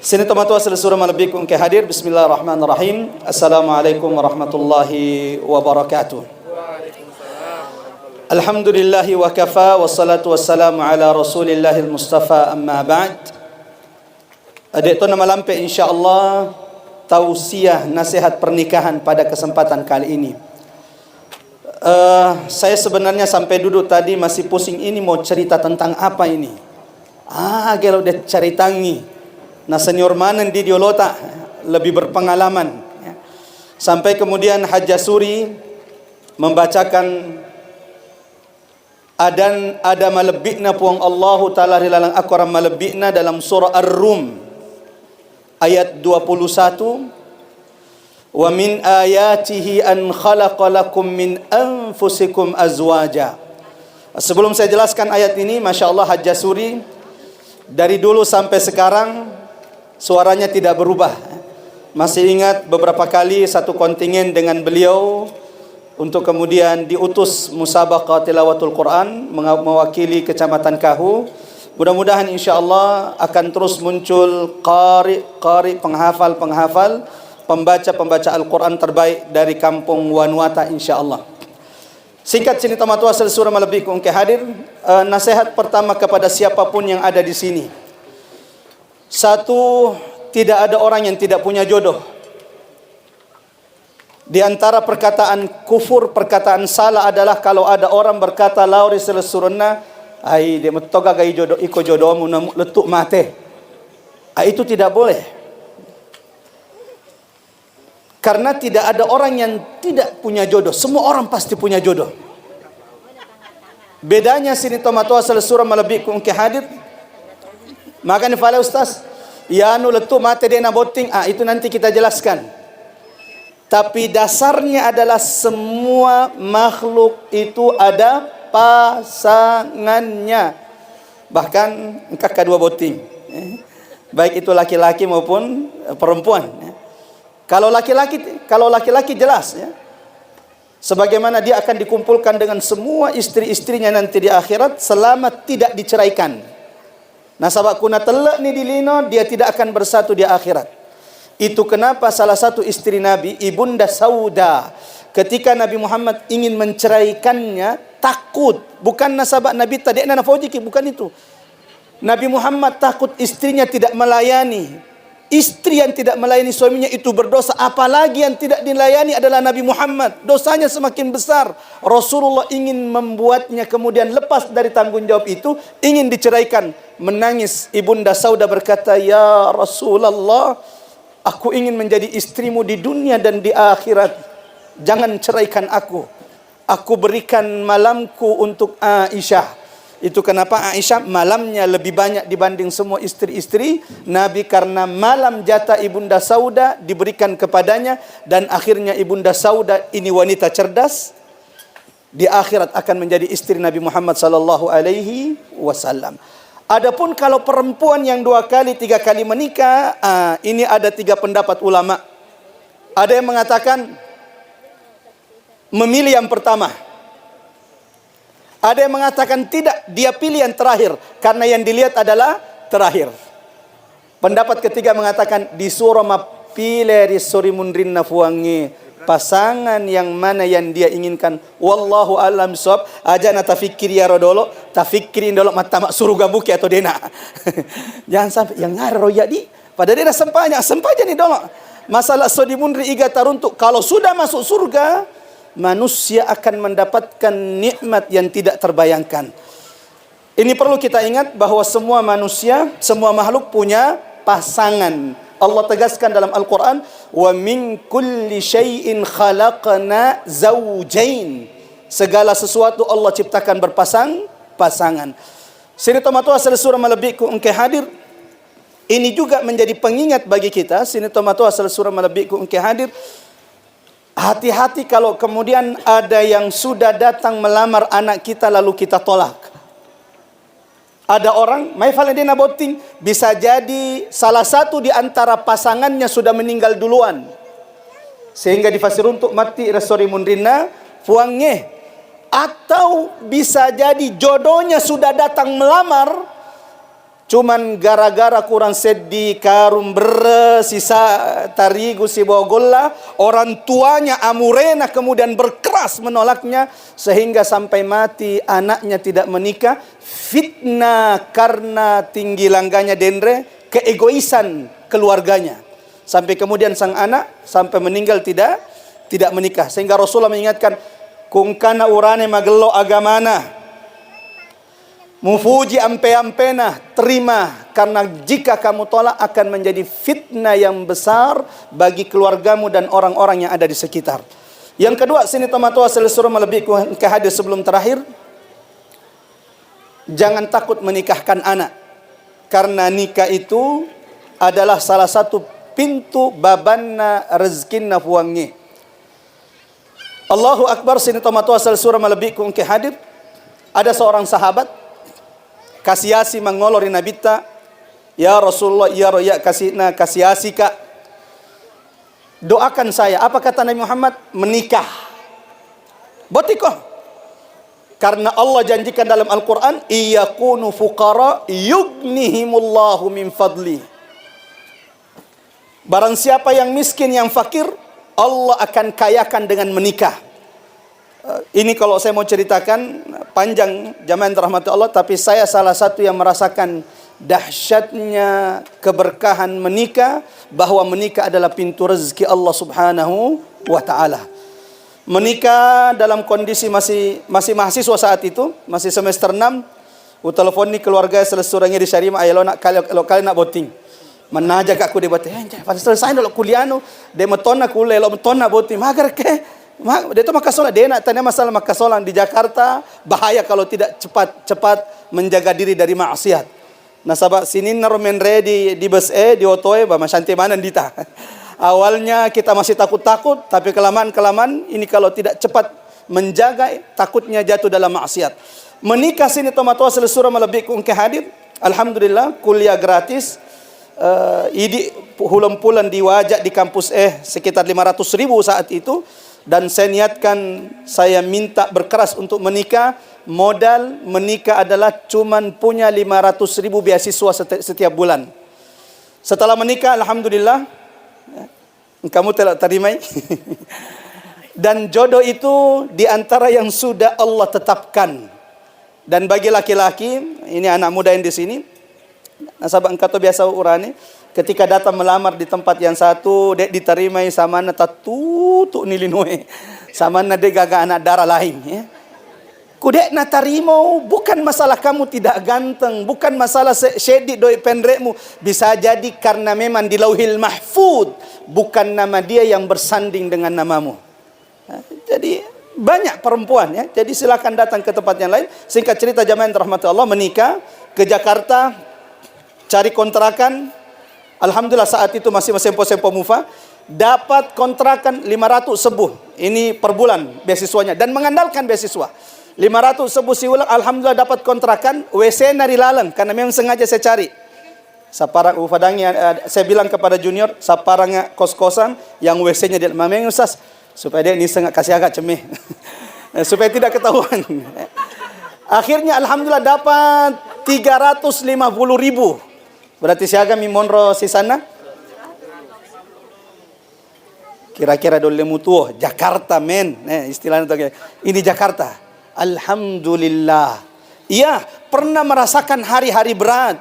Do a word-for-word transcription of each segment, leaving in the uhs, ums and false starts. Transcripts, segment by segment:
Sining tomatoa silessureng malebbiku engka hadir. Bismillahirrahmanirrahim. Assalamualaikum warahmatullahi wabarakatuh. Alhamdulillahi wa kafa, wassalatu wassalamu ala rasulillahil mustafa, amma ba'd. De'to namalampe, insyaallah, tausiah nasihat pernikahan pada kesempatan kali ini. Eh, saya sebenarnya sampai duduk tadi masih pusing, ini mau cerita tentang apa ini? Ah, gelo de caritangi. Nah, senior maneng di diolota, lebih berpengalaman. Ya. Sampai kemudian Hajjah Suri membacakan adan ada malebbi'na Puang Allahu Ta'ala ri laleng akorang malebbi'na dalam surah Ar-Rum ayat dua puluh satu, "Wa min ayatihi an khalaqa lakum min anfusikum azwaja." Sebelum saya jelaskan ayat ini, Masya Allah, Hajjah Suri, dari dulu sampai sekarang, suaranya tidak berubah. Masih ingat beberapa kali satu kontingen dengan beliau untuk kemudian diutus musabaqah tilawatul Quran, menga-, mewakili Kecamatan Kahu. Mudah-mudahan, insya Allah, akan terus muncul qari-qari, penghafal-penghafal, pembaca-pembaca Al-Quran terbaik dari Kampung Wanuata, insya Allah. Singkat sining tomatoa silessureng malebbiku engka hadir, eh, nasihat pertama kepada siapapun yang ada di sini. Satu, tidak ada orang yang tidak punya jodoh. Di antara perkataan kufur, perkataan salah adalah kalau ada orang berkata lao ri silessurenna, "Ai, de metto gaga i jodo-, iko jodomu, namu lettu mate." Ah, itu tidak boleh. Karena tidak ada orang yang tidak punya jodoh. Semua orang pasti punya jodoh. Bedanya sining tomatoa silessureng malebbiku engka hadir. Makanya fale Ustaz, ya anu lettu mate de nabotting. Ah, itu nanti kita jelaskan. Tapi dasarnya adalah semua makhluk itu ada pasangannya. Bahkan engka kedua botting. Eh, baik itu laki-laki maupun, eh, perempuan, ya. Kalau laki-laki, kalau laki-laki jelas, ya. Sebagaimana dia akan dikumpulkan dengan semua istri-istrinya nanti di akhirat selama tidak diceraikan. Nasaba ku natelle'ni di lino, dia tidak akan bersatu di akhirat. Itu kenapa salah satu istri Nabi, Ibunda Sauda, ketika Nabi Muhammad ingin menceraikannya, takut. Bukan nasaba Nabi tadi na nafojiki, bukan itu. Nabi Muhammad takut istrinya tidak melayani. Istri yang tidak melayani suaminya itu berdosa, apalagi yang tidak dilayani adalah Nabi Muhammad. Dosanya semakin besar. Rasulullah ingin membuatnya kemudian lepas dari tanggung jawab itu, ingin diceraikan. Menangis Ibunda Sauda berkata, "Ya Rasulullah, aku ingin menjadi istrimu di dunia dan di akhirat. Jangan ceraikan aku." Aku berikan malamku untuk Aisyah. Itu kenapa Aisyah malamnya lebih banyak dibanding semua istri-istri Nabi, karena malam jatah Ibunda Sauda diberikan kepadanya, dan akhirnya Ibunda Sauda ini wanita cerdas, di akhirat akan menjadi istri Nabi Muhammad sallallahu alaihi wasallam. Adapun kalau perempuan yang dua kali, tiga kali menikah, ah, ini ada tiga pendapat ulama. Ada yang mengatakan memilih yang pertama. Ada yang mengatakan tidak, dia pilih yang terakhir, karena yang dilihat adalah terakhir. Pendapat ketiga mengatakan, disuro mappile ri esso ri munrinna Puangnge pasangan yang mana yang dia inginkan. Wallahu a'lam bissawab. Aja na tafikkiri iyaro dolo, tafikkiri dolo mattama suruga buki atau dena. Jangan sampai yang ngaro ya di Pada dena sempajang, sempajang ni dolo. Masalah esso ri munri iga taruntuk, kalau sudah masuk surga, manusia akan mendapatkan nikmat yang tidak terbayangkan. Ini perlu kita ingat bahwa semua manusia, semua makhluk punya pasangan. Allah tegaskan dalam Al-Quran, "Wa min kulli syai'in khalaqna zaujain." Segala sesuatu Allah ciptakan berpasang-pasangan. Sining tomatoa silessureng malebbiku engka hadir. Ini juga menjadi pengingat bagi kita, sining tomatoa silessureng malebbiku engka hadir. Hati-hati kalau kemudian ada yang sudah datang melamar anak kita lalu kita tolak. Ada orang, mai fale dena botting, bisa jadi salah satu di antara pasangannya sudah meninggal duluan. Sehingga difasiruntuk matti ri esso ri munrinna Puangnge. Atau bisa jadi jodohnya sudah datang melamar, Cuman gara-gara kurang seddi karung berre, sisa tarigu sibawa golla, orang tuanya amurena kemudian berkeras menolaknya, sehingga sampai mati anaknya tidak menikah. Fitnah karena tinggi langganya denre, keegoisan keluarganya. Sampai kemudian sang anak sampai meninggal tidak tidak menikah. Sehingga Rasulullah mengingatkan, "Kungkana urane magello agamana, mufuji ampe-ampena, terima, karena jika kamu tolak akan menjadi fitnah yang besar bagi keluargamu dan orang-orang yang ada di sekitar." Yang kedua, sini tomatoa selesura malebbiku engka hadir sebelum terakhir, jangan takut menikahkan anak, karena nikah itu adalah salah satu pintu babanna rezekinna Puangnge. Allahu Akbar, sini tomatoa selesura malebbiku engka hadir. Ada seorang sahabat kasiasi mangolo ri Nabitta, "Ya Rasulullah, iya ro iya kasina kasiasika. Doakan saya." Apa kata Nabi Muhammad? "Menikah." Botiko. Karena Allah janjikan dalam Al-Quran, "Iyakunu fuqara yughnihimullahu min fadli." Barang siapa yang miskin, yang fakir, Allah akan kayakan dengan menikah. Eh, ini kalau saya mau ceritakan panjang, jamaah yang dirahmati Allah, tapi saya salah satu yang merasakan dahsyatnya keberkahan menikah, bahwa menikah adalah pintu rezeki Allah Subhanahu wa Ta'ala. Menikah dalam kondisi masih, masih mahasiswa saat itu, masih semester enam, uteleponni keluarga selessurengnge di Syarima, "Ayo lo nak kali, lo kali nak botting." Mannaja ka ku de botting, "Eh, pada selesai dulu kuliah nu, de metonna kuliah, lo metonna botting." Mager ke, ma-, de to makasola, de nak tanya masalah makasola di Jakarta, bahaya kalau tidak cepat, cepat menjaga diri dari maksiat. Nasaba sininna ro menre di, di bus e, di oto e, ba, masyante maneng dita. Awalnya kita masih takut-takut, tapi kelamaan-kelamaan ini kalau tidak cepat menjaga, takutnya jatuh dalam maksiat. Menikah sini tomatoa selesura malebbiku engka hadir. Alhamdulillah, kuliah gratis. Eh, idi pu-, huleng-puleng diwajak di kampus e sekitar lima ratus ribu saat itu. Dan saya niatkan, saya minta berkeras untuk menikah. Modal menikah adalah cuman punya lima ratus ribu beasiswa seti-, setiap bulan. Setelah menikah, alhamdulillah, kamu telah tarimai. Dan jodoh itu di antara yang sudah Allah tetapkan. Dan bagi laki-laki, ini anak muda yang di sini, nasaba engka to biasa urane, ketika datang melamar di tempat yang satu, dek ditarimai, samanna tattutu ni linoe, samanna de gaga anak dara lain, ya. Ku dek natarimo, bukan masalah kamu tidak ganteng, bukan masalah se-, seddi doi penrekmu, bisa jadi karena memang di Lauhil Mahfud bukan nama dia yang bersanding dengan namamu. Nah, jadi banyak perempuan, ya. Jadi silakan datang ke tempat yang lain. Singkat cerita, jamaah yang dirahmati Allah, menikah ke Jakarta, cari kontrakan. Alhamdulillah, saat itu masih sempo-sempo mufa, dapat kontrakan lima ratus sebu. Ini per bulan beasiswanya dan mengandalkan beasiswa. Lima ratus sebu siuleng, alhamdulillah dapat kontrakan, W C-na ri laleng karena memang sengaja saya cari. Sapparang ufadangi, eh, saya bilang kepada junior, "Sapparang kos-kosan yang W C-nya di mameng, Ustaz, supaya dia niseng kasih agak cemeh." Eh, supaya tidak ketahuan. Akhirnya alhamdulillah dapat tiga ratus lima puluh ribu. Berarti siaga mi monro sisana? Kira-kira dolle mutuo, Jakarta, men. Eh, istilahnya tuh kayak, ini Jakarta. Alhamdulillah. Iya, pernah merasakan hari-hari berat.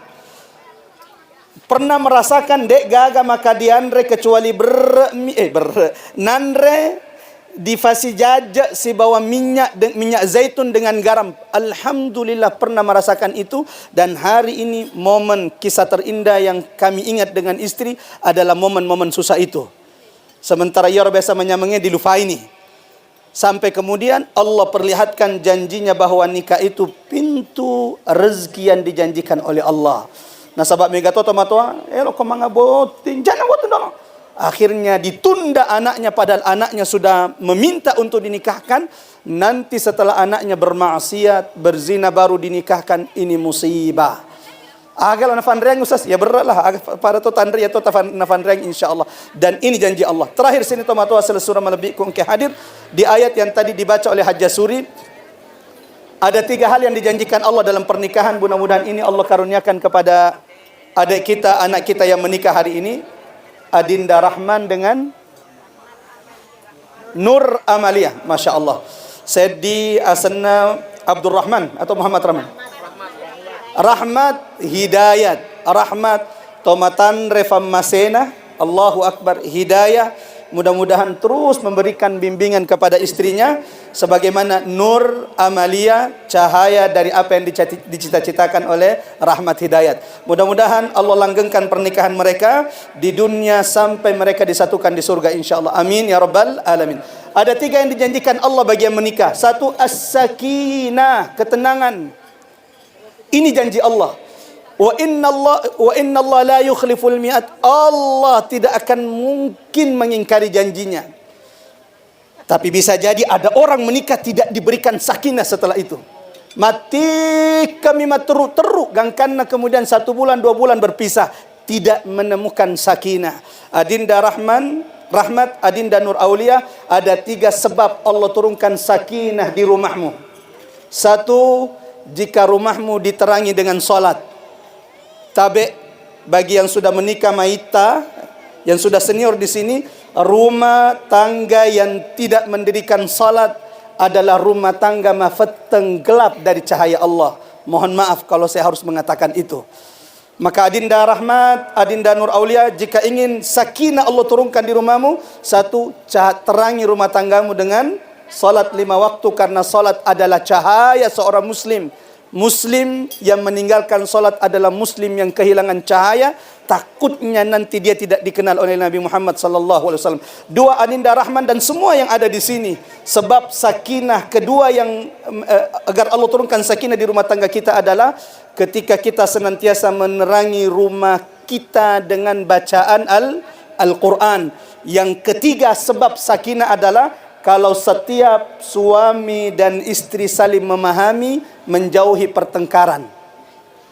Pernah merasakan dek gaga maka dianre kecuali ber-, mi-, eh, ber-, nanre difasi jajak sibawa minyak de-, minyak zaitun dengan garam. Alhamdulillah pernah merasakan itu, dan hari ini momen kisah terindah yang kami ingat dengan istri adalah momen-momen susah itu. Sementara iyaro biasa manyamengnge dilupaini. Sampai kemudian Allah perlihatkan janjinya bahwa nikah itu pintu rezeki yang dijanjikan oleh Allah. Nasaba mega to tomatoa, "Eh, lo ko manga botting, jangan botting dulu." Akhirnya ditunda anaknya, padahal anaknya sudah meminta untuk dinikahkan. Nanti setelah anaknya bermaksiat, berzina, baru dinikahkan, ini musibah. Aga lo nafanreang, Ustaz? Ya berat lah, aga pa-, pada to tanre, ya to tafan-, nafanreang, insya Allah. Dan ini janji Allah. Terakhir sini tomatoa selesura malebbiku engke hadir di ayat yang tadi dibaca oleh Hajjah Suri. Ada tiga hal yang dijanjikan Allah dalam pernikahan. Mudah-mudahan ini Allah karuniakan kepada adik kita, anak kita yang menikah hari ini, Adinda Rahman dengan Nur Amalia. Masya Allah. Seddi asenna Abdurrahman atau Muhammad Rahman? Rahmat Hidayat. Rahmat tomatanre fammasena. Allahu Akbar. Hidayah. Mudah-mudahan terus memberikan bimbingan kepada istrinya sebagaimana Nur Amalia, cahaya dari apa yang dicati-, dicita-citakan oleh Rahmat Hidayat. Mudah-mudahan Allah langgengkan pernikahan mereka di dunia sampai mereka disatukan di surga, insya Allah. Amin ya rabbal alamin. Ada tiga yang dijanjikan Allah bagi yang menikah. Satu, as-sakinah, ketenangan. Ini janji Allah. Wa inna Allah, wa inna Allah la yukhliful mi'ad. Allah tidak akan mungkin mengingkari janjinya. Tapi bisa jadi ada orang menikah tidak diberikan sakinah setelah itu. Mati kami matteru-teru, gangkanna kemudian satu bulan, dua bulan berpisah, tidak menemukan sakinah. Adinda Rahman, Rahmat, Adinda Nur Aulia, ada tiga sebab Allah turunkan sakinah di rumahmu. Satu, jika rumahmu diterangi dengan salat. Tabe, bagi yang sudah menikah, maitta, yang sudah senior di sini, rumah tangga yang tidak mendirikan salat adalah rumah tangga mafetteng, gelap dari cahaya Allah. Mohon maaf kalau saya harus mengatakan itu. Maka Adinda Rahmat, Adinda Nur Aulia, jika ingin sakinah Allah turunkan di rumahmu, satu, ca-, terangi rumah tanggamu dengan salat lima waktu, karena salat adalah cahaya seorang muslim. Muslim yang meninggalkan salat adalah muslim yang kehilangan cahaya. Takutnya nanti dia tidak dikenal oleh Nabi Muhammad sallallahu alaihi wasallam. Dua, Adinda Rahman dan semua yang ada di sini. Sebab sakinah kedua yang, eh, agar Allah turunkan sakinah di rumah tangga kita adalah ketika kita senantiasa menerangi rumah kita dengan bacaan Al-, Al-Quran. Yang ketiga sebab sakinah adalah kalau setiap suami dan istri saling memahami, menjauhi pertengkaran.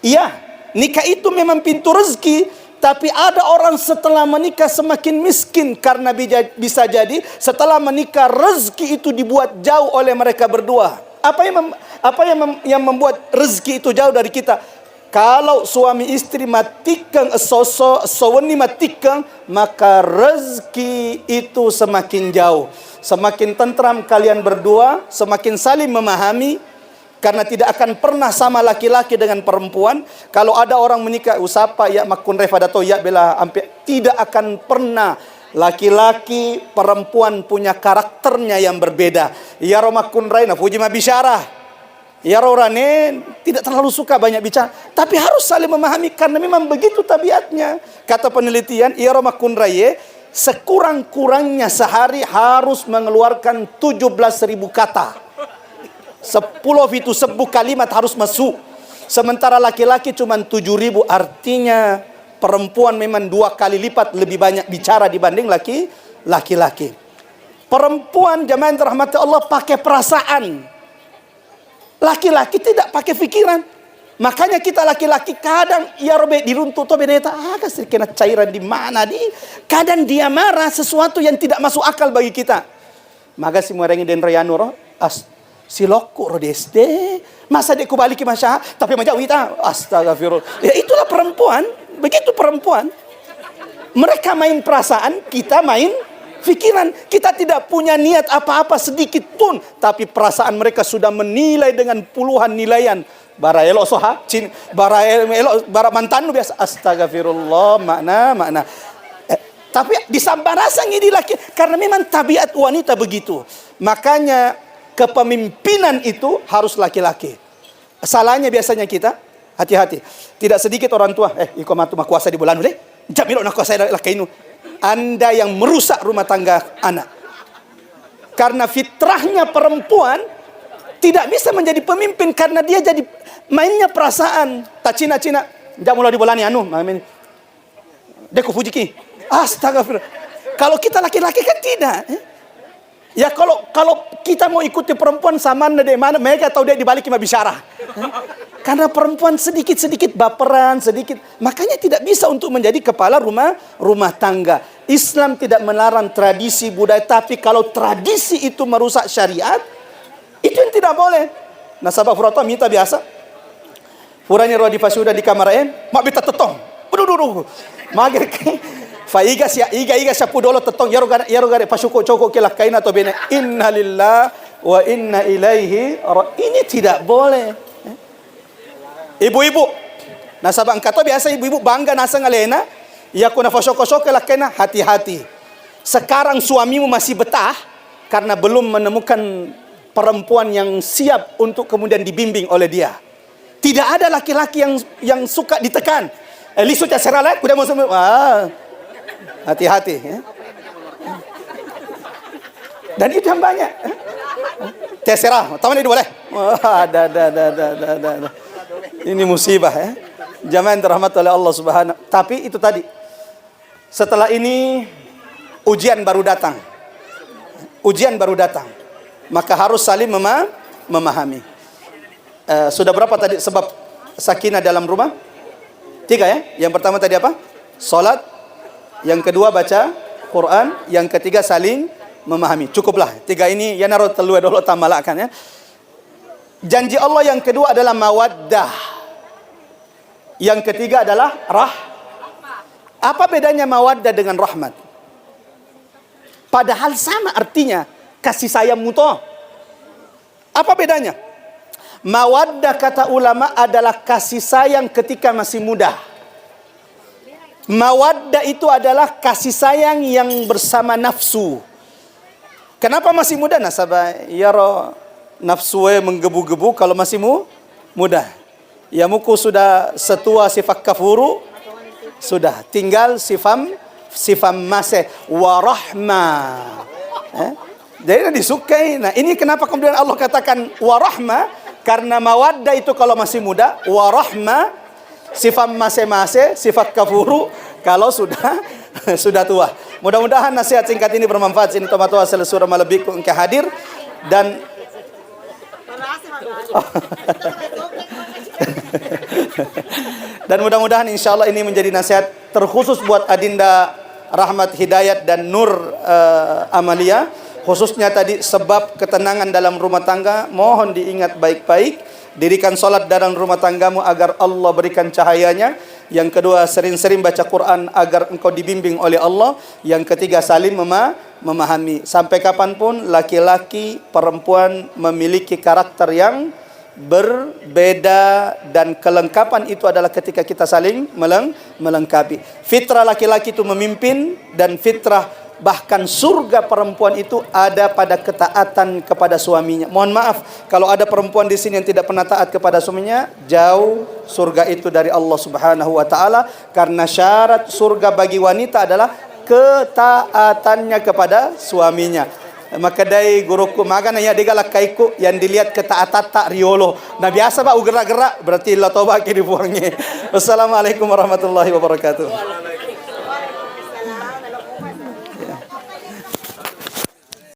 Iya, nikah itu memang pintu rezeki, tapi ada orang setelah menikah semakin miskin karena bija-, bisa jadi setelah menikah rezeki itu dibuat jauh oleh mereka berdua. Apa yang mem-, apa yang mem-, yang membuat rezeki itu jauh dari kita? Kalau suami istri matikkeng esso-esso, esso wenni matikkeng, maka rezeki itu semakin jauh. Semakin tentram kalian berdua, semakin saling memahami, karena tidak akan pernah sama laki-laki dengan perempuan. Kalau ada orang menikah, "Usapa iya makkunrai fada to iya bela ampe," tidak akan pernah. Laki-laki, perempuan punya karakternya yang berbeda. Iyaro makkunrai nafuji mabbicara. Iyaro urane tidak terlalu suka banyak bicara, tapi harus saling memahami karena memang begitu tabiatnya. Kata penelitian, iyaro makkunraie sekurang-kurangnya sehari harus mengeluarkan tujuh belas ribu kata. Sepuluh fitu sebbu kalimat harus masuk. Sementara laki-laki cuma tujuh ribu, artinya perempuan memang dua kali lipat lebih banyak bicara dibanding laki, laki-laki. Perempuan, jamaah yang dirahmati Allah, pakai perasaan. Laki-laki tidak pakai pikiran. Makanya kita laki-laki kadang, ya robe, diruntu to beneta, aga sih kena cairan di mana di. Kadang dia marah sesuatu yang tidak masuk akal bagi kita. Maga si muarengi denre anu ro, as, silokku ro desde. Masa dek kubaliki masya, tapi majau kita. Astagfirullah. Ya itulah perempuan, begitu perempuan. Mereka main perasaan, kita main pikiran. Kita tidak punya niat apa-apa sedikit pun, tapi perasaan mereka sudah menilai dengan puluhan nilaian. Bara elo soha, cin, bara elo, bara mantannu biasa. Astagfirullah, makna, makna. Eh, tapi disambarasangi di laki, karena memang tabiat wanita begitu. Makanya kepemimpinan itu harus laki-laki. Salahnya biasanya kita, hati-hati. Tidak sedikit orang tua, "Eh, iko matu makuasa di bulan deh. Jam ilo nakuasa lakainu." Anda yang merusak rumah tangga anak. Karena fitrahnya perempuan tidak bisa menjadi pemimpin karena dia jadi mainnya perasaan. Tak cina-cina, "Jam mulai di bulan anu, mamin." Deko fujiki. Astagfirullah. Kalau kita laki-laki kan tidak, eh? Ya kalau, kalau kita mau ikuti perempuan sama dek mana, mereka tahu dia dibalik cuma bicara. Eh? Karena perempuan sedikit-sedikit baperan, sedikit. Makanya tidak bisa untuk menjadi kepala rumah, rumah tangga. Islam tidak melarang tradisi budaya, tapi kalau tradisi itu merusak syariat, itu yang tidak boleh. Nasaba fura to mita biasa. Furani ro dipasuda di kamarae, mabbita tettong. Aduh, duh, duh. Magerke. Fa iga sia, iga, iga siappu dolo tettong. Iyaro gare, iyaro gare pasuko-coko ke lakkaina to bene. Innalillah wa inna ilaihi ra-, ini tidak boleh. Ibu-ibu. Nasaba engka to biasa ibu-ibu bangga naseng alena. Iya ko nafasoko-soko lakkaina, hati-hati. Sekarang suamimu masih betah karena belum menemukan perempuan yang siap untuk kemudian dibimbing oleh dia. Tidak ada laki-laki yang yang suka ditekan. Eh, lisu terserah lah, kuda mau semua. Wah, hati-hati. Ya. Dan itu yang banyak. Terserah, taman itu boleh. Wah, ada, ada, ada, ada, ada, ada. Ini musibah ya. Jamaah yang dirahmati oleh Allah Subhanahu. Tapi itu tadi, setelah ini ujian baru datang. Ujian baru datang. Maka harus saling mema-, memahami. Eh, sudah berapa tadi sebab sakinah dalam rumah? Tiga ya. Yang pertama tadi apa? Salat. Yang kedua baca Quran. Yang ketiga saling memahami. Cukuplah. Tiga ini ya naro tellu dolo tamalakan ya. Janji Allah yang kedua adalah mawaddah. Yang ketiga adalah rah-, apa bedanya mawaddah dengan rahmat? Padahal sama artinya, kasih sayang muto. Apa bedanya? Mawaddah kata ulama adalah kasih sayang ketika masih muda. Mawaddah itu adalah kasih sayang yang bersama nafsu. Kenapa masih muda? Nasaba iyaro nafsue menggebu-gebu kalau masih mu-, muda. Ya muku sudah setua sifat kafuru, sudah tinggal sifam, sifam masih warahma. Eh? Jadi disukai. Nah, ini kenapa kemudian Allah katakan warahma? Karena mawaddah itu kalau masih muda, warahma sifat mase-mase, sifat kafuru kalau sudah sudah tua. Mudah-mudahan nasihat singkat ini bermanfaat. Sini tomatoa selesura malebbiku engka hadir dan dan mudah-mudahan insya Allah ini menjadi nasihat terkhusus buat Adinda Rahmat Hidayat dan Nur eh, Amalia, khususnya tadi sebab ketenangan dalam rumah tangga mohon diingat baik-baik. Dirikan salat dalam rumah tanggamu agar Allah berikan cahayanya. Yang kedua, sering-sering baca Quran agar engkau dibimbing oleh Allah. Yang ketiga, saling mema-, memahami. Sampai kapanpun laki-laki, perempuan memiliki karakter yang berbeda dan kelengkapan itu adalah ketika kita saling meleng-, melengkapi. Fitrah laki-laki itu memimpin dan fitrah bahkan surga perempuan itu ada pada ketaatan kepada suaminya. Mohon maaf, kalau ada perempuan di sini yang tidak pernah taat kepada suaminya, jauh surga itu dari Allah Subhanahu wa taala, karena syarat surga bagi wanita adalah ketaatannya kepada suaminya. Makkedai guruku, magana iya dega lakkaiku yang dilihat ketaatatta riolo. Nah biasa pak ugerak-gerak, berarti illa toba ki di puangnge. Wassalamualaikum warahmatullahi wabarakatuh.